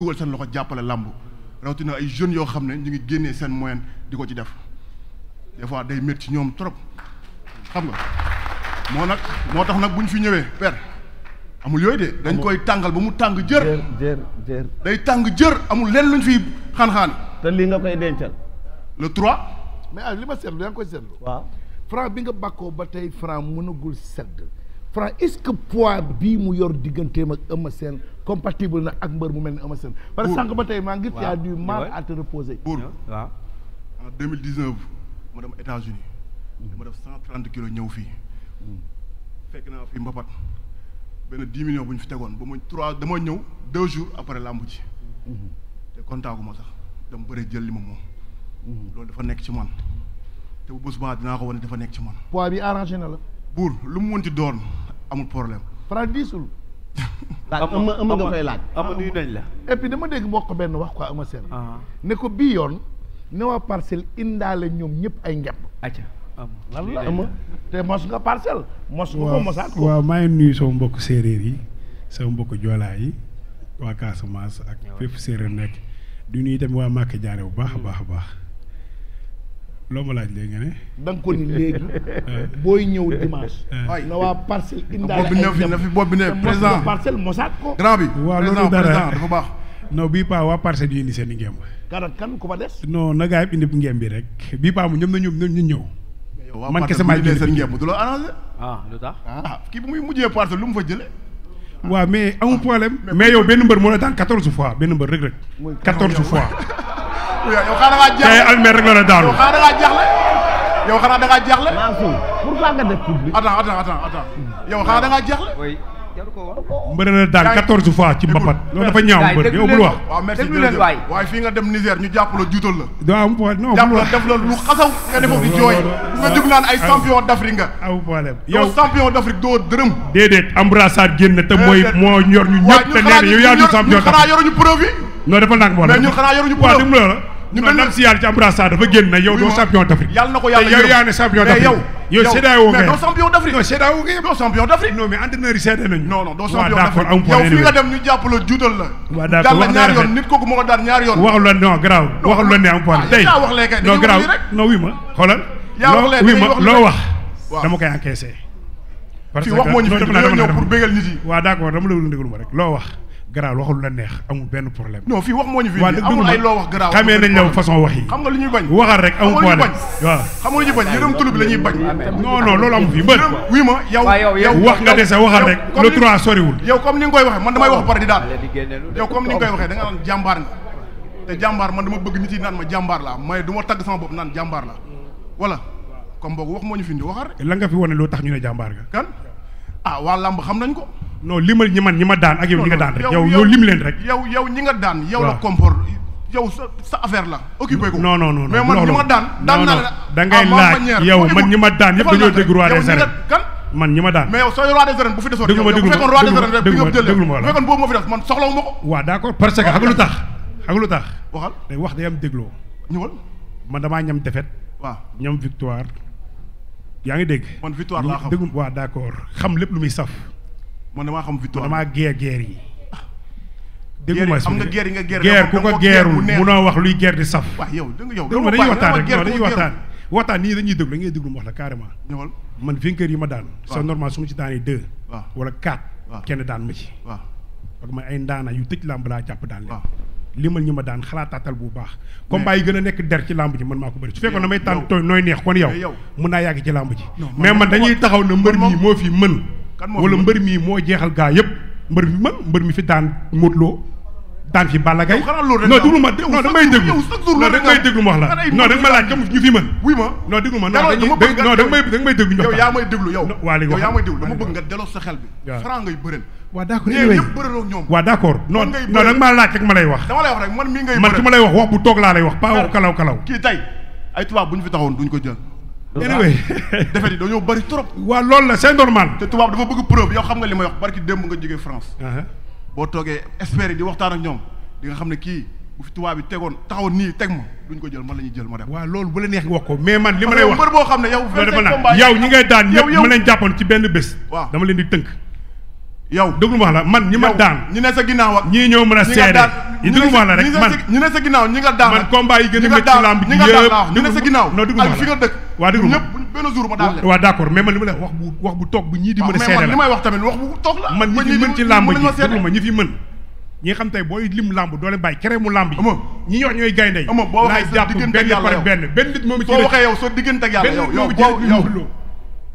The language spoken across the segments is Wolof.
dugal seen loxo jàppale làmb rawatina ay jeunes yoo xam ne ñu ngi génnee seen moyen di ko ci def des fois day métti ci ñoom trop xam nga moo tax nag bu ñu fi ñëwee père amul yooyu de dañ koy tàngal ba mu tàng jër day tàng jër amul lenn luñ fi xaan-xaan te lii nga koy dencal le 3 mais li ma seetlu yaa ngi koy seetlu waaw Franc bi nga bàkkoo ba tey Franc mënagul sedd Franc est-ce que poids bii mu yor digganteem ak Eumeu Sène compatible na ak mbër mu mel ni Eumeu Sène parce que sànq ba tey maa ngi y a du mal à te reposer pour waaw en 2019 ma dem États-Unis dama def 130 kilos ñëw fii fekk naa fi mbapat benn 10 millions bu ñu fi tegoon ba mu 3 dama ñëw 2 jours après làmb ci te kontaagu ma sax dama bëri jël li ma moom loolu dafa nekk ci man te bu bés ba dinaa ko wane dafa nekk ci man poids bi arrangé na la buur lu mu mënti doon amul problème Franc diisul laaj Eumeu nga koy laaj nuyu nañ la et puis dama dégg mbokk benn wax quoi Eumeu Sène ne ko bii yoon ne waa Parcelles indaale ñoom ñëpp ay ngepp acca lan la Eumeu te mos nga Parcelles mos nga ko mosaat ko waaw maa ngi nuyu sama mbokk séeréer yi sama mbokk joolaa yi waa Casamance ak fépp séeréer nekk du nuyu tamit waa Màkka Jaare bu baax a baax a baax loo ma laaj léegi nga ne da nga ko ni léegi booy ñëw dimanche na waa Parcelles indaale na fi bopp bi ne président Parcelles mosaat ko grand bi waaw loolu dara dafa baax non bii paa waa Parcelles yu indi seen i ngemb kan ku fa des non na gaa yi indi ngemb bi rek bii paa mu ñoom na ñoom ñu ñëw man kese maa jëlee seen ngemb du la arrangé lu tax kii bu muy mujjee Parcelles lu mu fa jëlee waaw mais amul problème mais yow benn mbër moo la daan 14 fois benn mbër rek 14 fois yow xanaa da ngaa jaaxle tey almer rek la la daanu yow xanaa da ngaa jaaxle yow xanaa da ngaa jaaxle Mansour pourquoi nga def public attends yow xanaa da ngaa jaaxle mbër la daan 14 fois ci mbapat loolu dafa ñaaw mbër yow bul wax waaw merci jërëjëf waaye fii nga dem Niger ñu jàpp la juutal la waaw amul problème non jàpp la def la lu xasaw nga defoo fi jooy nga jug naan ay champion d'Afrique nga amul problème yow champion d'Afrique doo dërëm déedéet embrassade génn te moo ñor ñu ñëpp te nee na yow yaa du champion xanaa yoruñu preuve yi non dafa nang mais ñun xanaa yoruñu preuve waaw la ñu dem si yàlla ci embrassade dafa génn na yow doo champion d'Afrique yàlla na ko yàlla yow yaa ne champion d'Afrique yow CEDEAO nga doo champion d'Afrique non CEDEAO nga doo champion d'Afrique non mais entraîneur yi seede nañu non doo champion d'accord d'Afrique yow fii nga dem ñu jàpp la juutal la waaw d'accord daan la ñaari yoon nit kooku moo ko daan ñaari yoon waxul la non grave waxul la ne am point tey yaa wax léegi non grave non wi ma xoolal wi ma loo wax dama koy encaissé parce que wax moo ñu fi ñëw pour bégal nit yi waaw d'accord dama la déglu ma rek loo wax garaaw waxul la neex amul benn problème non fii wax moo ñu fi amul ay loo wax garaaw xamee nañ la façon wax yi xam nga lu ñuy bañ waxal rek amul problème waaw xam nga lu ñuy bañ yërëm tulu bi la ñuy bañ non loolu amul fi mbër wi ma yow wax nga dese waxal rek le 3 soriwul yow comme ni nga koy waxee man damay wax pare di daal yow comme ni nga koy waxee da nga naan jàmbaar nga te jàmbaar man dama bëgg nit yi naan ma jàmbaar la mais du ma tagg sama bopp naan jàmbaar la voilà comme boobu wax moo ñu fi indi waxal rek la nga fi wane loo tax ñu ne jàmbaar nga kan waa làmb xam nañ ko non limal ñi ma daan ak yow ñi nga daan rek yow lim leen rek yow ñi nga daan yow la comporte yow sa affaire la occupé ko non mais man ñi ma daan naa la da ngay laaj yow man ñi ma daan yëpp dañoo dégg roi des arènes kan man ñi ma daan mais yow soo roi des arènes bu fi desoon bu fekkoon roi des arènes rek bi nga jëlee bu fekkoon boobu moo fi des man soxlawu ma ko waaw d'accord parce que xam nga lu tax waxal day wax day am dégloo ñëwal man damaa ñam défaite waaw ñam victoire yaa ngi dégg man victoire laa xam déglu waaw d'accord xam lépp lu muy saf man damaa xam victoire damaa guerre yi déglu ma xam nga guerre yi nga guerre ku ko guerrul munoo wax luy guerre di saf waaw yow déglu ma dañuy waxtaan rek non dañuy waxtaan nii dañuy déglu da ngay déglu ma wax la carrément ñëwal man vainqueur yi ma daan c'est normal su ma ci daanee 2 wala 4 kenn daan ma ci waaw parce que man ay ndaana yu tëj làmb laa jàpp daan leen limal ñi ma daan xalaataatal bu baax combat yi gën a nekk der ci làmb ji man maa ko bëri su fekkoon damay tànn tooy nooy neex kon yow mun naa yàgg ci làmb ji mais man dañuy taxaw na mbër mii moo fi mën wala mbër mii moo jeexal gaa yëpp mbër mi fi daan Modou Lo daan fi Balla Gaye non déglu ma non da may déglu non da may déglu ma wax la non da nga ma laaj kam ñu fi mën wuy ma non déglu ma non da nga may déglu yow yaa may déglu yow waa léegi yaa may déglu dama bëgg nga delloo sa xel bi Franc ngay bëreel waaw d'accord ñëpp bëreel ak ñoom waaw d'accord non da nga maa laaj rek ma lay wax dama lay wax rek man mii ngay man su ma lay wax bu toog laa lay wax pas kalaw kii tey ay tubaab bu ñu fi taxawoon duñ ko jël anyway defet yi dañoo bëri trop waaw loolu la c'est normal te tubaab dafa bëgg preuve yow xam nga li may wax barki démb nga jógee France boo toogee experts yi di waxtaan ak ñoom di nga xam ne kii bu fi tubaab bi tegoon taxawoon nii teg ma duñ ko jël man la ñuy jël ma dem waaw loolu bu la neex wax ko mais man li ma lay wax mbër boo xam ne yow yow ñi ngay daan ñëpp ma leen jàppoon ci benn bés dama leen di tënk yow déglu ma la man ñi ma daan ñi ne sa ginnaaw ak ñii ñëw mën a seede yi déglu ma la rek man ñi ne sa ginnaaw ñi nga daan man combat yi gën a métti ci lamb ñi nga daan ñi ne sa ginnaaw non déglu ma la fi nga dëkk waa déglu ma ñëpp benn jour ma daan leen waaw d'accord mais man li ma la wax bu toog bu ñii di mën a seede la li may wax tamit wax bu toog la man ñi fi mën ci lamb ji déglu ma ñi fi mën ñi xam tey booy lim lamb doo leen bàyyi kere mu lamb yi ñi ñoo ñooy gaynde yi boo waxee sa diggante ak yàlla benn nit moomu ci soo waxee yow sa diggante ak yàlla yow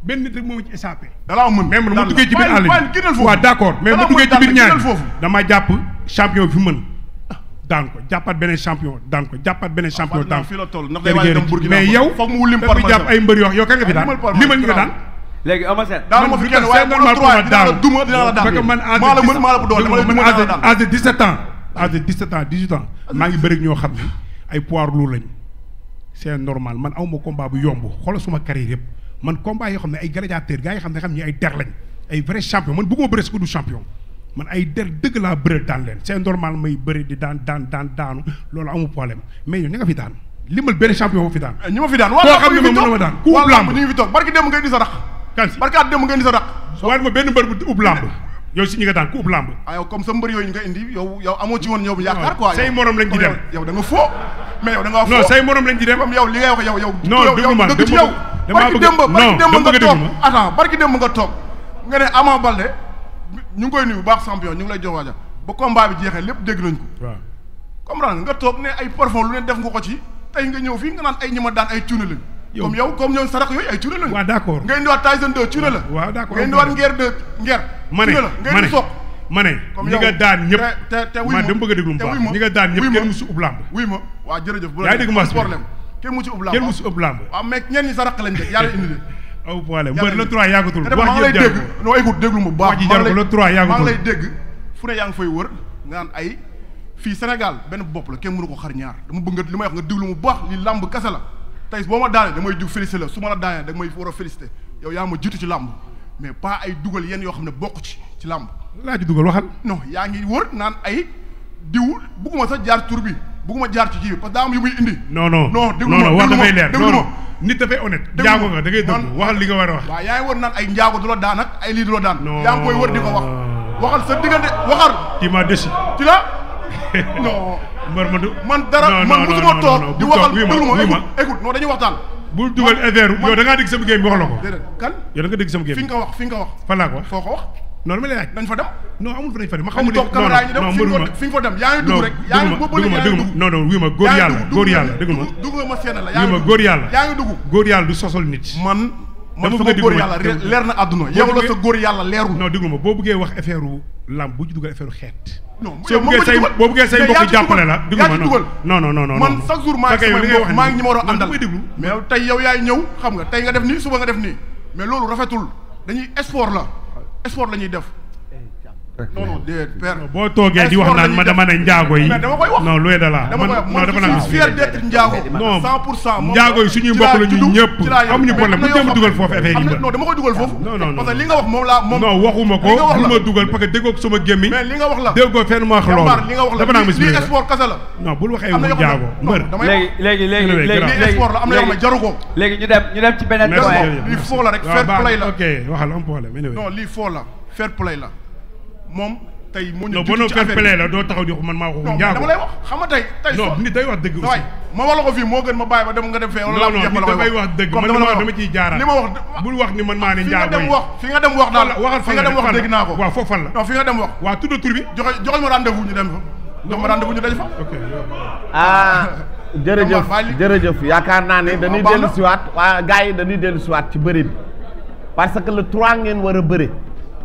benn nit rek moomu ci échappé dalaa mën même ma duggee ci biir àll bi waaw d'accord mais ma duggee ci biir ñaar dama jàpp champion fi mën daan ko jàppaat beneen champion daan ko jàppaat beneen champion daan ko mais yow da fi jàpp ay mbër yoo yow kan nga fi daan limal ñu nga daan léegi Eumeu Sène daal ma fi kenn waaye bu la droit dinaa la duma dinaa la daan parce que man maa la mën maa la bu doole man âge de 17 ans âge de 17 ans 18 ans maa ngi bëri ñoo xam ne ay poids lourd lañ c'est normal man awma combat bu yomb xoolal suma carrière yëpp man combat yoo xam ne ay gladiateur gars yi xam ne ay der lañ ay vrai champion man bëgguma bëri si ko du champion man ay der dëgg laa bëri daan leen c'est normal may bëri di daanu loolu amul problème mais yow ña nga fi daan limal benn champion fi daan ñi ma fi daan koo xam ne ma mën na ma daan ku ub lamb ñu ngi fi toog barki dem ngay di sa rax kan si barkaat dem ngay di sa rax waaye ma benn mbër bu ub lamb yow si ñi nga daan ku ub lamb yow comme sa mbër yooyu nga indi yow amoo ci woon yow yaakaar quoi say morom lañ ci dem yow da nga foo mais yow da nga foo non say morom lañ ci dem comme yow li ngay wax yow non déglu ma dëgg ci yow barki dem nga toog attends barki dem nga toog nga ne Ama Baldé ñu ngi koy nuyu bu baax champion ñu ngi lay jox waaja ba combat bi jeexee lépp dégg nañ ko waaw comprendre nga toog ne ay parfum lu ne def nga ko ci tey nga ñëw fii nga naan ay ñi ma daan ay cuune lañ comme yow comme ñoom sarax yooyu ay cuune lañ waaw d'accord nga indiwaat Tyson 2 cuune la waaw d'accord nga indiwaat ngeer 2 ngeer ma ne ñi nga daan ñëpp te wuy ma dama bëgg a déglu mu baax ñi nga daan ñëpp kenn musu ub lamb wuy ma waaw jërëjëf yaa dégg ma problème kenn musu ub lamb kenn musu ub lamb waaw mais ñenn ñi sarax lañ de yàlla indi leen aw problème mbër le 3 yàggatul maa ngi lay dégg non écoute déglu mu baax wax ji jar ko le 3 yàggatul maa ngi lay dégg fu ne yaa ngi fay wër nga naan ay fii Sénégal benn bopp la kenn mënu ko xar ñaar dama bëgg li may wax nga déglu mu baax li làmb kase la tey boo ma daanee damay jug félicité la su ma la daanee da may war a félicité yow yaa ma jiitu ci làmb mais pas ay dugal yenn yoo xam ne bokk ci làmb laa ci dugal waxal non yaa ngi wër naan ay diw bugguma sax jaar tur bi bugguma jaar ci kii bi parce que daa am yu muy indi non déglu ma wax dafay leer déglu ma nit dafay honnête njaago nga da ngay dëgg waxal li nga war a wax waaw yaa ngi wër naan ay njaago du la daan ak ay lii du la daan yaa ngi koy wër di ko wax waxal sa diggante waxal kii ma déci ci la non mbër ma du man dara man musuma toog di waxal déglu ma écoute non dañuy waxtaan bul dugal affaire yow da ngaa dégg sama géem bi wax la ko déedéet kan yow da nga dégg sama géem fi nga wax fan laa ko wax foo ko wax non dama lay laaj dañ fa dem non amul fa dañ fa dem ma xamul toog caméra yi ñu dem fi nga fa dem yaa ngi dugg rek yaa ngi boobu yaa ngi dugg non wi ma góor yàlla dégg ma dugg ma seen la wi ma góor yàlla yaa ngi dugg góor yàlla du sosol nit man sama góor yàlla leer na àdduna yow la sa góor yàlla leerul non déglu ma boo bëggee wax affaire lamb bu ci dugal affaire xeet non boo bëggee say mbokk jàppale la déglu ma non man chaque jour maa ngi ñi ma war a àndal mais tey yow yaay ñëw xam nga tey nga def nii suba nga def nii mais loolu rafetul dañuy sport la ñuy def non déedéet père boo toogee di wax naan ma dama ne njaago yi dama koy wax non loolu de la non dafa naan fier d'être njaago non 100% njaago yi suñuy mbokk la ñu ñëpp amuñu problème bu jëm dugal foofu affaire yi non dama koy dugal foofu non parce que li nga wax moom laa moom non waxuma ko bu ma dugal parce que déggoo sama gémmiñ mais li nga wax la déggoo fenn ma wax loolu li nga wax la dafa naan lii sport kase la non bul waxee wu njaago mbër léegi sport la am na yoo xam ne jaru ko léegi ñu dem ci beneen lii foo la rek fair play la ok waxal am problème non lii foo la fair play la moom tey moo ñu non fair play la doo taxaw di man maa waxu njaago dama lay wax xam nga tey non nit day wax dëgg aussi ma wax la ko fii moo gën ma bàyyi ba dem nga dem fee wala non nit dafay wax dëgg man dama ciy jaaraat li ma wax bul wax ni man maa ne njaago yi fi nga dem wax daal waxal fi nga dem wax dégg naa ko waaw foofu fan la non fi nga dem wax waaw tudd tur bi joxe ma rendez-vous ñu dem fa jox ma rendez-vous ñu daje fa jërëjëf yaakaar naa ne dañuy dellu siwaat waa gars yi dañuy dellu siwaat ci bëri bi parce que le 3 ngeen war a bëri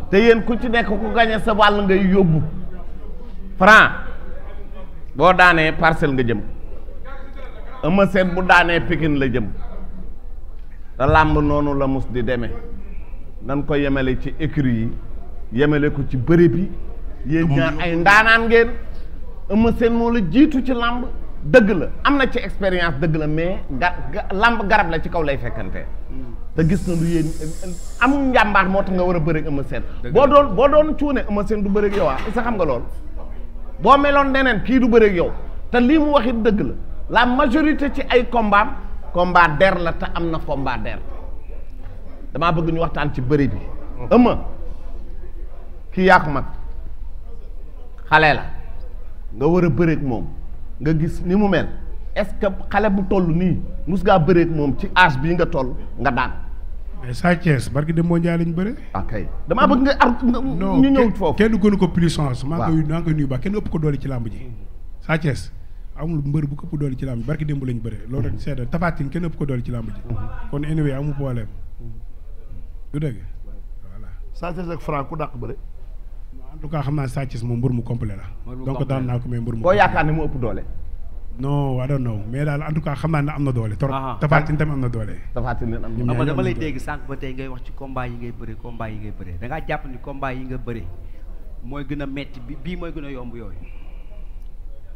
te yéen ku ci nekk ku gañe sa wàll ngay yóbbu Franc boo daanee Parcelles nga jëm Eumeu Sène bu daanee Pikine la jëm te làmb noonu la mus di demee nan ko yemale ci écurie yi yemale ko ci bëri bi yéen ñaar ay ndaanaan ngeen Eumeu Sène moo la jiitu ci làmb dëgg la am na ci expérience dëgg la mais làmb garab la ci kaw lay fekkante te gis na lu yéen amul njàmbaar moo tax nga war a bëri Eumeu Sène boo doon cuune Eumeu Sène du bëri ak yow sa xam nga lool boo meloon neneen kii du bëri ak yow te lii mu waxit dëgg la majorité ci ay combat der la te am na combat der damaa bëgg ñu waxtaan ci bëri bi Eumeu kii yaa ko mag xale la nga war a bëreek moom nga gis ni mu mel est-ce que xale bu toll nii mus ngaa bëreek moom ci âge bii nga toll nga daan. mais Sa Thiès barki dem moo Ndiaye lañ bëre. ok damaa bëgg nga ar ñu ñëw foofu. kenn gënu ko puissance. maa ngi koy nuyu ba kenn ëpp ko doole ci làmb ji. Sa Thiès amul mbër bu ko ëpp doole ci làmb ji barki démb lañ bëre loolu rek seeda Tapha Tine kenn ëpp ko doole ci làmb ji. kon anyway amul problème. du dëgg voilà. Sa Thiès ak Franc ku dàq bëre. en tout cas xam naa Sa Thiès moom mbër mu complet la. donc daan naa ko mais mbër mu. koo yaakaar ne mu ëpp doole. non I don't know mais daal en tout cas xam naa ne am na doole. trop Tapha Tine tamit am na doole. Tapha Tine am na doole dama lay dégg sànq ba tey ngay wax ci combat yi ngay bëre da ngaa jàpp ni combat yi nga bëre mooy gën a metti bii mooy gën a yomb yooyu.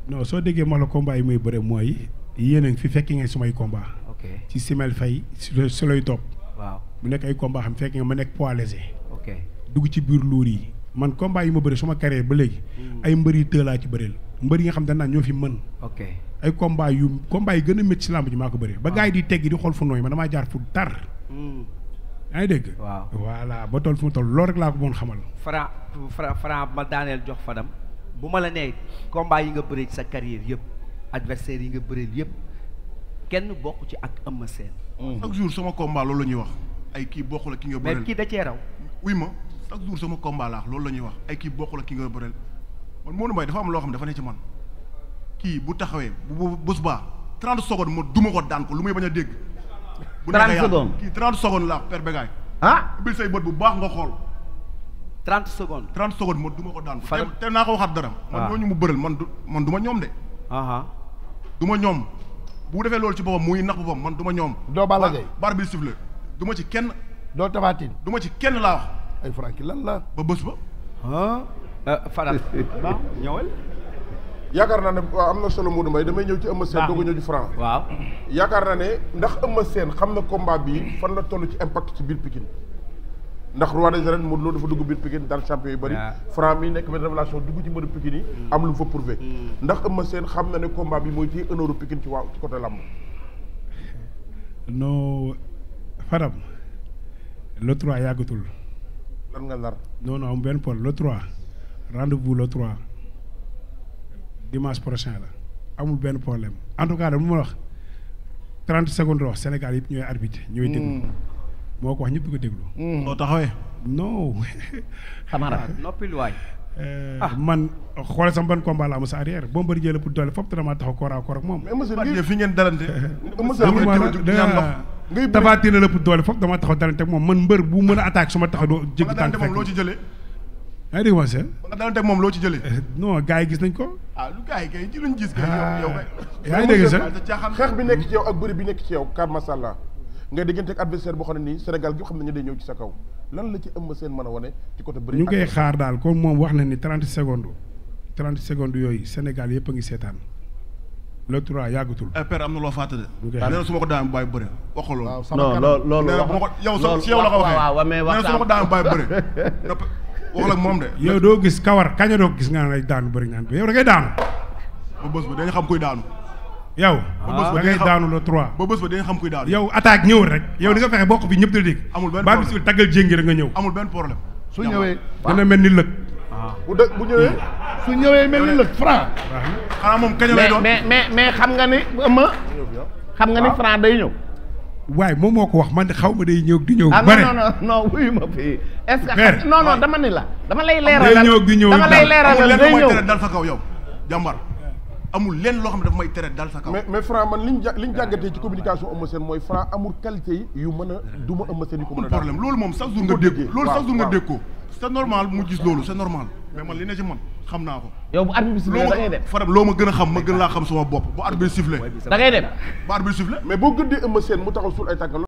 non soo déggee ma la combat yi muy bëre mooy yéen a ngi fi fekki ngeen sumay combat. ok ci Simel Faye su lay topp. waaw mu nekk ay combat xam fekk nga ma nekk poids léger. ok dugg ci biir luur yi man combat yi ma bëre suma carrière ba léegi. ay mbër yi tëlaa ci bëreel mbër yi nga xam dañ naan ñoo fi mën. ok ay combat yi gën a métti ci làmb ji maa ko bëree. ba gars yi di teggi di xool fu nooy man damaa jaar fu tar. yaa ngi dégg. waaw voilà ba toll fu mu toll loolu rek laa ko mën xamal. Franc ma daaneel jox Fadam bu ma la nee combat yi nga bëree ci sa carrière yëpp adversaire yi nga bëreel yëpp kenn bokk ci ak Eumeu Sène. chaque jour sama combat loolu la ñuy wax ay kii bokkul ak ki nga bëreel. mais kii da cee raw. oui ma chaque jour sama combat laax loolu la ñuy wax ay kii bokkul ak ki nga bëreel man Modou Mbaye dafa am loo xam ne dafa ne ci man kii bu taxawee bu bés baa 30 secondes ma duma ko daan ko lu muy bañ a dégg. bu 30 secondes kii 30 secondes laa per bégaay. ah bil say bët bu baax nga xool. 30 secondes. 30 secondes ma duma ko daan ko. te naa ko waxaat dara. man ñooñu mu bëral man du ma ñoom de. du ma ñoom bu defee loolu ci boppam muy nax boppam man du ma ñoom. doo Balla Gaye bar bi sifflé du ma ci kenn. doo Tapha Tine du ma ci kenn laa wax. ay Franc ki lan la. ba bés ba. Fadam waaw ñëwal. yaakaar naa ne waaw am na solo Modou Mbaye damay ñëw ci Eumeu Sène doog a ñëw ci Franc. waaw yaakaar naa ne ndax Eumeu Sène xam na combat bi fan la toll ci impact ci biir Pikine ndax roi des arènes Modou Lo dafa dugg biir Pikine daan champion yu bëri. Franc mi nekk benn révélation dugg ci mbëru Pikine yi. am lu mu fa prouvé. ndax Eumeu Sène xam na ne combat bi mooy téye honneur Pikine ci ci côté lamb. non Fadam le 3 yàggatul. lan nga nar. non am benn pôle le 3 rendez-vous le 3 dimanche prochain la amul benn problème en tout cas dama ma wax 30 secondes wax Sénégal yëpp ñooy arbitre ñooy déglu. moo ko wax ñëpp di ko déglu. noo taxawee. non. xamara noppil waay. man xoolal sama ban combat la am sa arrière boo mbëri jëlee pour doole foofu te damaa taxaw koor ak moom. mais Eumeu Sène fi ngeen dalante. Tapha Tine la pour doole foofu damaa taxaw dalante ak moom man mbër bu mën a attaque su ma taxaw doo jéggi tànk fekk loo ci jëlee. yaa ngi dégg ma seen. ba nga dalante ak moom loo ci jëlee. non gars yi gis nañ ko. lu gars yi kay ci luñ gis. kay yow yaa ngi dégg sax xeex bi nekk ci yow ak bëri bi nekk ci yow kar masàllaa nga diggante ak adversaire boo xam ne nii Sénégal gi xam nañu day ñëw ci sa kaw lan la ci Eumeu Sène mën a wane ci côté bëri. ñu ngi koy xaar daal comme moom wax na ni 30 secondes yooyu Sénégal yëpp a ngi seetaan le 3 yàggatul. père am na loo fàtte de. nee na su ma ko daan bàyyi bëre wax ko loolu. non loolu yow si yow la ko waxee. nee na su ma ko daan bàyyi bëre. wax la ak moom de. yow doo gis kawar kañ doo gis nga ne daanu bëri naan yow da ngay daanu. ba bés ba dañu xam kuy daanu. yow. da ngay daanu le 3. ba bés ba dañu xam kuy daanu. yow attaque ñëwul rek. yow di nga fexe bokk fi ñëpp di dégg. amul benn problème ba bis taggal jéngi rek nga ñëw. amul benn problème. su ñëwee. dana mel ni lëg. bu ñëwee. su ñëwee mel ni lëg Franc. xanaa moom kañ lay doon mais xam nga ni Eumeu. xam nga ni Franc day ñëw. waaye moom moo ko wax man xaw ma day ñëw di ñëw. bare non wuyu ma fii. est-ce que non dama ni la. dama lay leeralal day ñëw di ñëw dama lay leeralal day ñëw dal sa kaw yow jàmbar amul lenn loo xam ne daf may tere dal sa kaw. mais Franc man liñ jàngatee ci communication Eumeu Sène mooy Franc amul qualité yi yu mën a duma Eumeu Sène yu ko mën a daal problème loolu moom chaque jour nga dégg loolu chaque jour nga dégg ko c'est normal mu gis loolu c'est normal mais man li ne ci man xam naa ko. yow bu arbitre bi sifflé da ngay dem. Fadam loo ma gën a xam ma gën laa xam sama bopp bu arbitre bi sifflé. da ngay dem. bu arbitre bi sifflé. mais boo gëddee Eumeu Sène mu taxaw suul ay tànkam